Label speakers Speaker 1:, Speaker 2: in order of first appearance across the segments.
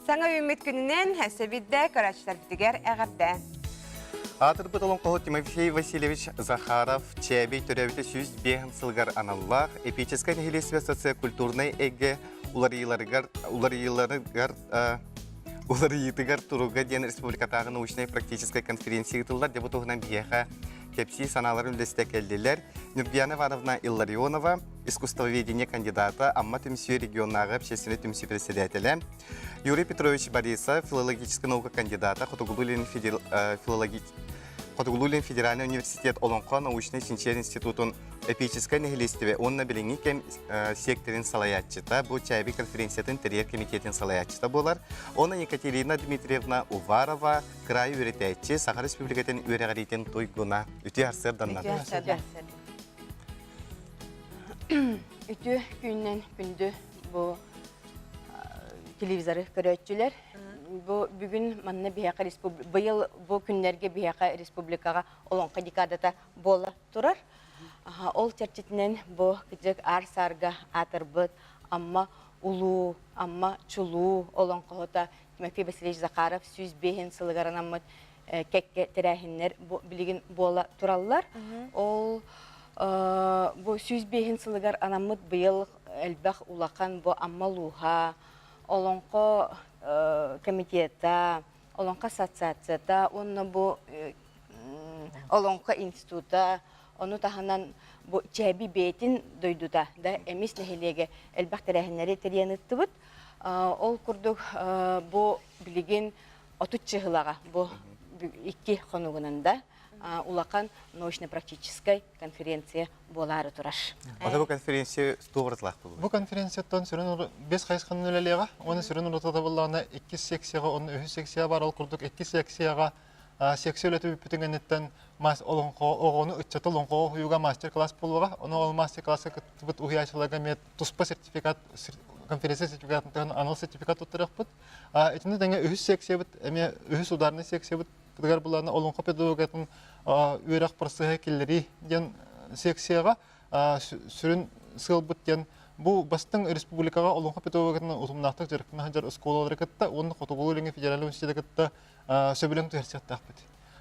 Speaker 1: Саҥа үүммүт күнүнэн сэбиддэ көрөөччүлэрбитигэр эҕэрдэ.
Speaker 2: Аатырбыт олоҥхоһут Тимофей Васильевич Захаров Чээбий төрөөбүтэ 105 сылыгар аналлаах эпическэй нэһилиэстибэ социокультурнай эйгэ уларыйыыларыгар уларыйыыларыгар уларыйыытыгар туруга диэн республикатааҕы научнай-практическай конференция ыытыллар. Дьэ бу туһунан биһиэхэ кэпсии санааларын үллэстэ кэллилэр. Нюргияна Ивановна Илларионова, искусствоведение кандидата, Амма түмсүү регионнааҕы общественнай түмсүү председателэ, Юрий Петрович Борисов, филологическай наука кандидата, Хотугулуу-Илин Хотугулуу-Илин федеральный университет Олоҥхо научнай чинчийэр институтун эпическэй нэһилиэстибэ уонна билиҥҥи кэм секторын салайааччыта, бу Чээби конференциятын тэрийэр комитетин салайааччыта буолар. Уонна Екатерина Дмитриевна Уварова, кыраайы үөрэтээччи, Саха Республикатын үөрэҕириитин туйгуна. Үтүө сарсыарданнан.
Speaker 1: Үтүө сарсыарда.
Speaker 3: Үтүө күнүнэн күндү бу телевизоры көрөөччүлэр. Бу бүгүн манна биһиэхэ быйыл бу күннэргэ биһиэхэ республикаҕа Олоҥхо декадата буола турар. Ол чэрчитинэн бу кыдьык аар-саарга аатырбыт Амма улуу, Амма чулуу олоҥхоһута Тимофей Васильевич Захаров 105 сылыгар анаммыт кэккэ тэрээһиннэр билигин буола тураллар. Ол бу 105 сылыгар анаммыт быйыл элбэх улахан бу Амма улууһа, Олоҥхо комитета, Олоҥхо ассоциацията уонна бу Олоҥхо института, ону таһынан бу Чээби бэйэтин дойдута да Эмис нэһилиэгэ элбэх тэрээһиннэри тэрийэн ыыттыбыт. Ол курдук бу билигин 30 чыһылаҕа бу икки хонугунан да улахан научно-практическай конференция буолаары турар.
Speaker 2: Ата бу конференция туох буолуой?
Speaker 4: Бу конференцияттан сүрүн бес хайысханан үлэлиэҕэ. Уонна сүрүн уратыта буоллаҕына иккис секцияҕа уонна үһүс секция бар. Ол курдук иккис секцияҕа секция үлэтэ бүппүтүн кэнниттэн олоҥхо оҕону ыччаты олоҥхоҕо уһуйууга мастер-класс буолуоҕа. Ону ол мастер-класска кыттыбыт уһуйааччыларга эмиэ туспа сертификат конференция сертификатын анал сертификат туттарыахпыт. Итини тэҥэ үһүс секциябыт эмиэ үһүс ударный секциябыт тыгар булана олоҥхо педагогикатын үөрэх процеһа киллэрии диэн секцияҕа сүрүн сыалбыт диэн бу бастыҥ республикаҕа олоҥхо педагогикатын утумнаахтык дьарыктана сылдьар оскуолалары кытта уонна Хотугулуу-Илиҥҥи федеральнай университеты кытта сөбүлэҥ түһэрсиэхтээхпит.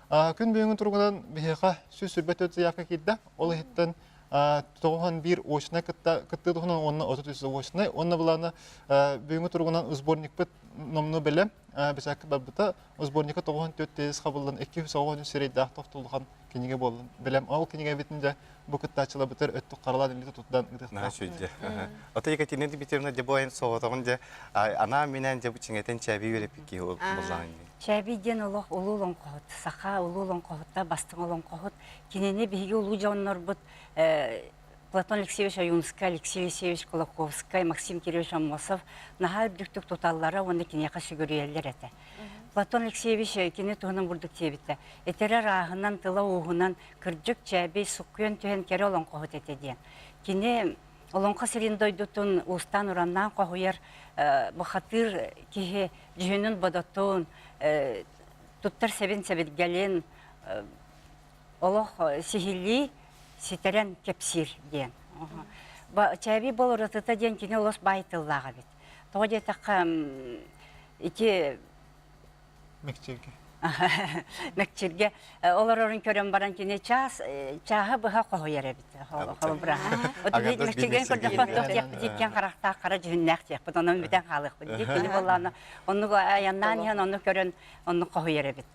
Speaker 4: Күн бүгүҥҥү туругунан биһиэхэ 124 заявка киирдэ. Ол иһиттэн 91 очнай кытта кыттыы туһунан уонна 33 очнай уонна былаана бүгүҥҥү туругунан сборникпыт номнуо бэлэм бэчээккэ барбыта. Сборника 94 тезис хабыллан 293 сирэйдээх тохтулухан кинигэ буоллун. Бэлэм ол кинигэбитин дьэ бу кыттааччыларбытыгар өттүк харалаан илии тутуттан
Speaker 2: ыытыахтаах. Наһаа Ото Екатерина Дмитриевна дьэ бу айан соҕотоҕун дьэ анаан минээн дьэ бу чиҥэтэн чээби үөрэппит киһи буоллаҕын дии.
Speaker 5: Чээби диэн олох улуу олоҥхоһут, саха улуу олоҥхоһута, бастыҥ олоҥхоһут. Кинини биһиги улуу дьоннорбут Платон Алексеевич Ойуунскай, Алексей Алексеевич Кулаковскай, Максим Кириллович Аммосов наһаа үрдүктүк туталлара уонна киниэхэ сүгүрүйэллэр этэ. Платон Алексеевич кини туһунан бурдук диэбитэ. Этэрэ ырааһынан, тыла ууһунан, кырдьык чээбий суккуйан түһэн кэрэ олоҥхоһут этэ диэн. Кини олоҥхо сирин дойдутун уустаан-ураннаан хоһуйар бухатыыр киһи дьүһүнүн-бодотун, туттар сэбин-сэбиргэлин олох сиһилии ситэрэн кэпсиир диэн. Чээбий бол уратыта диэн кини олус баай тыллаах эбит. Тоҕо диэтэххэ, ити
Speaker 4: Мэкчиргэ.
Speaker 5: Мэкчиргэ олорорун көрөн баран кини чаас чааһы быһа хоһуйар эбит. Холобура. Мэкчиргэн көрдөххө туох диэхпит иккиэн харахтаах хара дьүһүннээх диэхпит. Онон бүтэн хаалыахпыт дии. Кини буоллаҕына оннук айаннаан иһэн онну көрөн оннук хоһуйар эбит.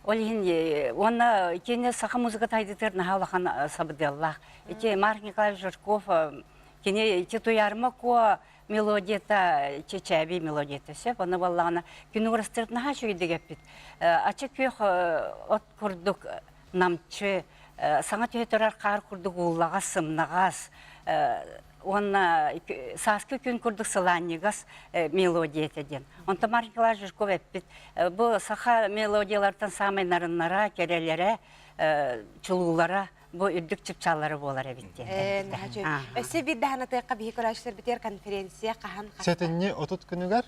Speaker 5: Ол иһин уонна кини саха музыката сайдыытыгар наһаа улахан сабыдыаллаах. Ити Марк Николаевич Жирков кини ити Туйаарыма Куо мелодията чэчээби мелодията сөп ону буоллаҕына күн уурастырыт наһаа үчүгэйдик эппит ача күөх от курдук намчы саҥа түһэ турар хаар курдук ууллаҕас сымнаҕас уонна сааскы күн курдук сылаанньыгас мелодия этэ диэн. Онтон Марк Николаевич Жирков эппит бу саха мелодиялартан саамай нарыннара, кэрэлэрэ, чулуулара бу үрдүк чыпчааллары буолар эбит диэн.
Speaker 1: Өссө биир даһанатыахха биһи көрөөччүлэрбитигэр конференция хаһан
Speaker 4: Сэтинньи 30 күнүгэр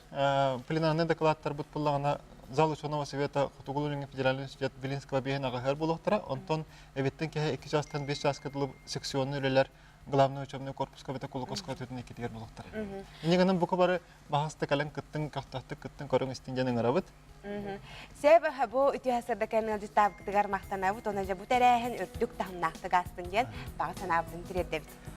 Speaker 4: пленарнай докладтарбыт буллаҕына зал ученого совета Хотугулуу-Илиҥҥи федеральный университет Белинского биэһин аҕыһыар буолуохтара. Онтон эбиттэн киһи 2 чаастан 5 чааска дылы секционный үлэлэр. главный учебный корпуска бите Кулаковская түтүн иккитигэр булуктар. Инньэ гынан бука бары баһаста кэлэн кыттын, көхтөөхтүк кыттын көрүҥ истин диэн ыҥырабыт.
Speaker 1: Сөп бу үтүө сырдык ыалдьыттаабытыгар махтанабыт, онон дьэ бу тэрээһин үрдүк таһымнаахтык аастын диэн баҕа санаабытын тириэрдэбит.